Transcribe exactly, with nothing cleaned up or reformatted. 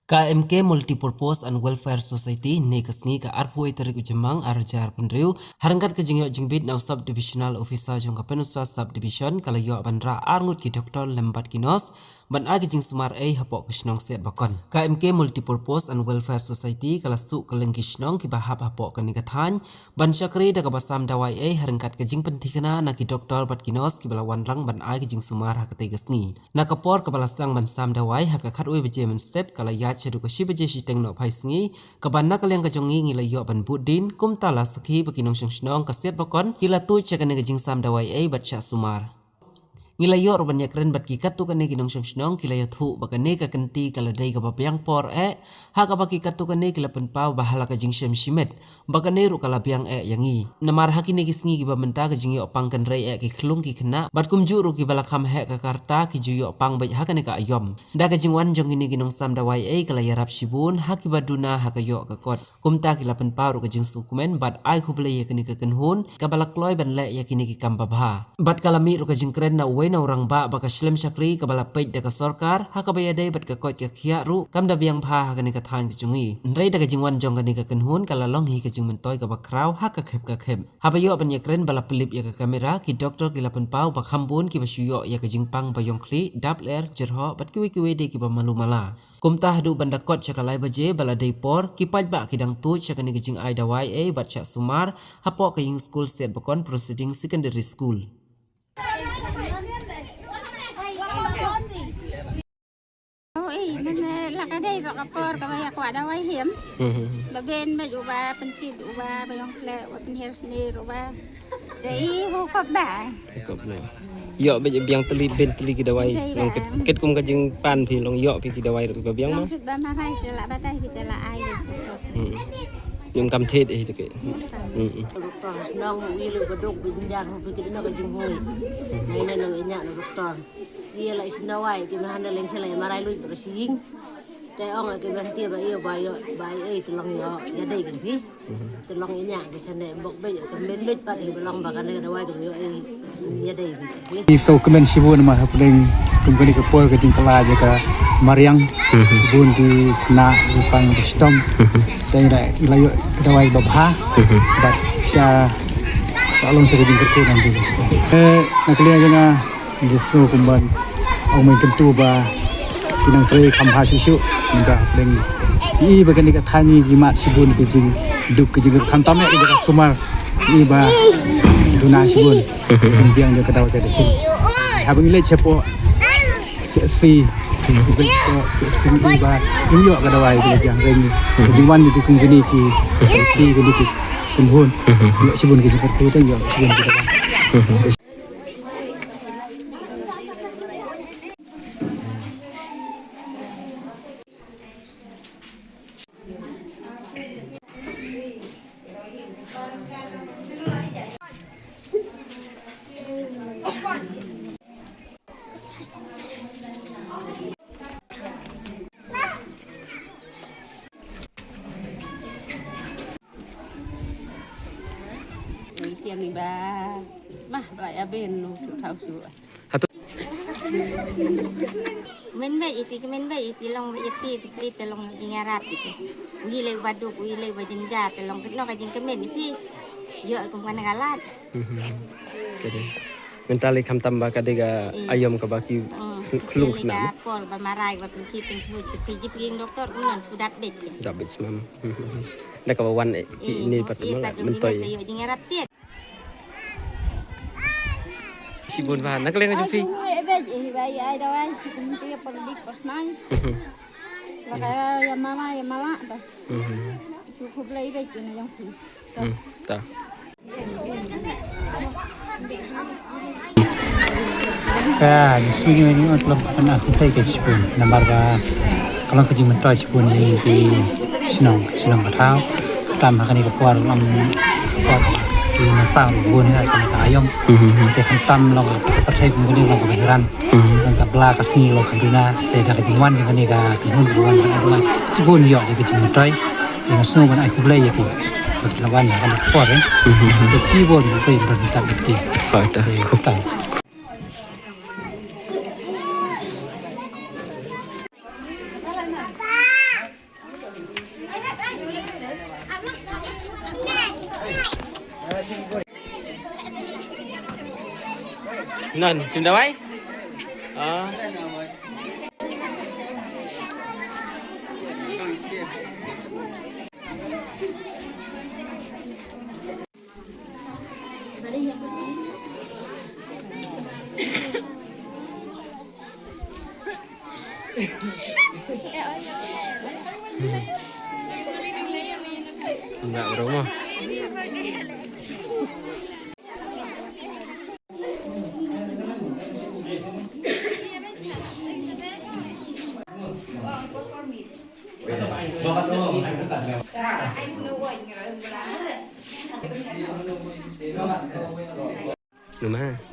Ka M K Multipurpose and Welfare Society, ne ka sngi ka arphew tarik u Jymmang ar hajar arphew hynriew, ha ryngkat ka jingïoh jingbit na u Sub Divisional Officer jong ka Pynursah Sub Division, ka la ïoh ban rah ar ngut ki doktor lem bad ki nurse ban ai ka jingsumar ei hapoh ka shnong Siatbakon. Ka M K Multipurpose and Welfare Society ka la suh kylleng ki shnong kiba hap hapoh kane ka thaiñ ban shakri da kaba sam dawai ei ha ryngkat ka jingpynthikna na ki doktor bad ki nurse kiba la wanrah ban ai ka jingsumar ha katei ka sngi. Na ka por kaba la sdang ban sam dawai ha ka khatwei baje mynstep, ka la ïaid shaduh ka shi baje shiteng nohphai sngi, kaba na ka liang ka jong ngi ngi la ïoh ban bud dien, kumta la sakhi ba ki nongshong shnong ka Siatbakon ki la tuid sha kane ka jingsam dawai ei bad shah sumar. Ngi la ïoh ruh ban ïakren bad ki katto katne ki nongshong shnong, ki la ïathuh ba kane ka kynti ka la dei kaba biang por eh, ha kaba ki katto katne ki la pynpaw ba ha la ka jingshem shimet ba kane ruh ka la biang eh ïa ngi. Namar ha kine ki sngi kiba mynta ka jingïoh pang kynrei eh ki khyllung ki khynnah bad kumjuh ruh kiba la kham heh ka karta ki ju ïoh pang beit ha kane ka aïom. Da ka jingwan jong kine ki nongsam dawai ei ka la ïarap shibun ha kiba duna ha ka ïoh ka kot. Kumta ki la pynpaw ruh ka jingsngewkmen bad ai khublei ïa kane ka kynhun kaba la kloi ban leh ïa kine ki kam babha. Bad ka la mih ruh ka jingkren na uwei na u rangbah ba ka shlem shakri kaba la peit da ka sorkar ha kaba ïadei bad ka koit ka khiah ruh kam da biang bha ha kane ka thaiñ ka jong ngi. Hynrei da ka jingwan jong kane ka kynhun ka la long hi ka jingmyntoi kaba khraw ha ka khep ka khep. Haba ïoh ban ïakren ba la pynlip ïa ka kamera, ki doktor ki la pynpaw ba kham bun kiba shu ïoh ïa ka jingpang ba ïong khlieh, dap lyer, jyrhoh bad kiwei kiwei de kiba malu mala. Kumta haduh ban da kot sha ka lai baje ba la dei por, ki paidbah ki dang tuid sha kane ka jingai dawai ei bad shah sumar hapoh ka ïing skul Siatbakon Proceeding Secondary School. Oh, eh, nane la ka dei ruh ka por kaba ïa kwah dawai hi em. Mhm. Ba ben bad uba pynshit uba ba ïong khlieh uba pynhiar snier uba. Dei hu kop ba. Kop ne. Ïoh ba biang tylli ben tylli ki dawai. Dei ba. Long kit, kit kum ka jingpan phi long ïoh phi ki dawai ruh ba biang ma. Long kit ba marai te la batai phi te la ai. Hmm. Ym kam thied eh te ke. Hmm. Doktor shnong wi le ba duk ba jynjar hu phi kit na ka jinghui. Nai ne nong inya na doktor. Ïa la isnawai ki ma handa leng khela marai lui ba ka sing. Te ong ki ban tie ba ïa ba ïa ba ïa te long ïa ïa dei kan phi. Te long ïa nya ki sane bok be ka men le pat ïa ba long ba kan dawai ka ïa ïa dei phi. Ki so kmen shibun ma hapdeng kum kani ka por ka jingkala ïa ka mariang. Bun ki na ki pang ki stom. Te ila ila ïa ka dawai ba bha. Ba sha ba long sa ka jingkyrkhu nanti. Eh, na kali ïa nga Ngi sngew kumban ong mei kyntu ba ki nang trei kham bha shisha. Mynta pdeng i ba kane ka thaiñ ngi mat shibun ka jingduk ka jingkyrkhu khamtam ïa ka sumar i ba duna shibun. Biang ïa ka daw ka da shin. Haba ngi leit shapoh si si i ba ngi ïoh ka dawai ka biang ka ngi. Ka jingwan ïa ki kum kine ki safety kine ki kynhun. Ïoh shibun ka jingkyrkhu te ïoh shibun ka dawai. Wi tiang iba. Mah, bla ya ben lu, shu thau shu. Hato. Men ba iti, men ba iti long ba iti, iti, iti long jingïarap iti. Wi lei ba duk, wi lei ba jynjar, te long kit no ka jingkmen iti. Yo kum kan galat. Kade. Mental i khamtam ba kade ga ayom ka ba ki klung kena. Ka por ba marai ba pynki pynki pynki jip ing doktor unan ku dap bet. Dap bet semam. Da ka ba wan eh, ki ini pat eh, pat mentoi. Yo jingïarap tiat. Shibun ba, na ka liang jong phi. Ai, shibun eh, bej, eh, ba, ai, dawai, shibun te, por dik, por snai. La ka, ya mala, ya mala, ta. Shu khublei bej, na jong phi. Ta. Hmm, ta. Ka, shibun ni, ni, ot long, na, khublei ka shibun, namar ba, ka long ka jingmyntoi shibun ni, ki shnong, shnong ka thaw. Tam ha kane ka por, lam por ki nongpang ruh bun ha kane ka ayom. Te khamtam long ka pyrthei kum kane long ka hiran. Long ka bla ka sngi long ka duna. Te da ka jingwan ka kane ka kynhun ka wan ka duna. Shibun ïoh ka jingmyntoi. Te nga sngew ban ai khublei ïa ki. Ba ki la wan ha kane ka por eh. Te shibun khublei ban ïa ki. Te khublei. Khublei. Ïa, Nan, sim dawai? Ah. Enggak berumah. Nama?